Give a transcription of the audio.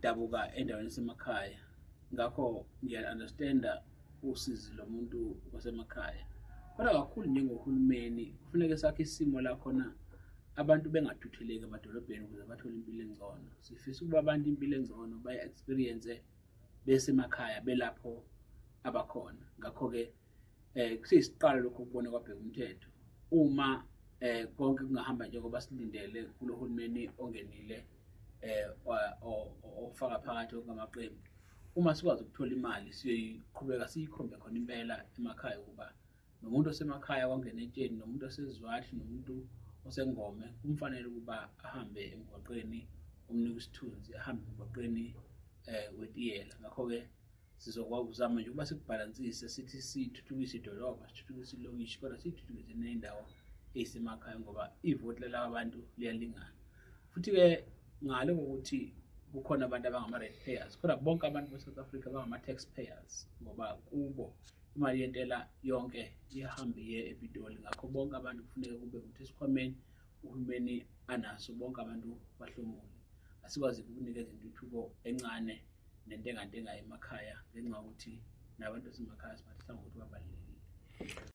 Ngidabuka endaweni esemakhaya, ngakho ngiya-understand-a usizi lomuntu wasemakhaya. Kodwa kakhulu njengohulumeni kufuneke sakhe isimo la khona abantu bengathutheleki emadolobheni ukuze bathole impilo engcono. Sifisa ukuba abantu impilo engcono bayi-experience besemakhaya belapho abakhona. Ngakho-ke kuseyisiqalo lokho ukubona kwabheka umthetho. Uma konke kungahamba njengoba silindele kulo hulumeni ongenile ofaka phakathi wonke amaqembu, uma sikwazi ukuthola imali siyoyiqhubeka siyikhombe khona impela emakhaya ukuba nomuntu osemakhaya kwangena etsheni, nomuntu osezwathi, nomuntu osengome kumfanele ukuba ahambe emgwaqeni omnika isithunzi, ahambe emgwaqeni wetiyela. Ngakho-ke sizokuzama nje ukuba sikubhalansise, sithi sithuthukise idolobha, sithuthukise ilokishi, kodwa siyithuthukise ney'ndawo ey'semakhaya ngoba ivoti lalaba bantu liyalingana. Futhi-ke ngale kokuthi kukhona abantu abangama-rate payers, kodwa bonke abantu be-South Africa bangama-tax payers ngoba kubo imali yentela yonke ihambe iye ePitoli. Ngakho bonke abantu kufuneka kube ukuthi esikhwameni uhulumeni anaso bonke abantu bahlomule. Asikwazi ukunikeza intuthuko encane nentengantenga emakhaya ngenxa yokuthi nabantu basemakhaya sibathatha ngokuthi babalulekile.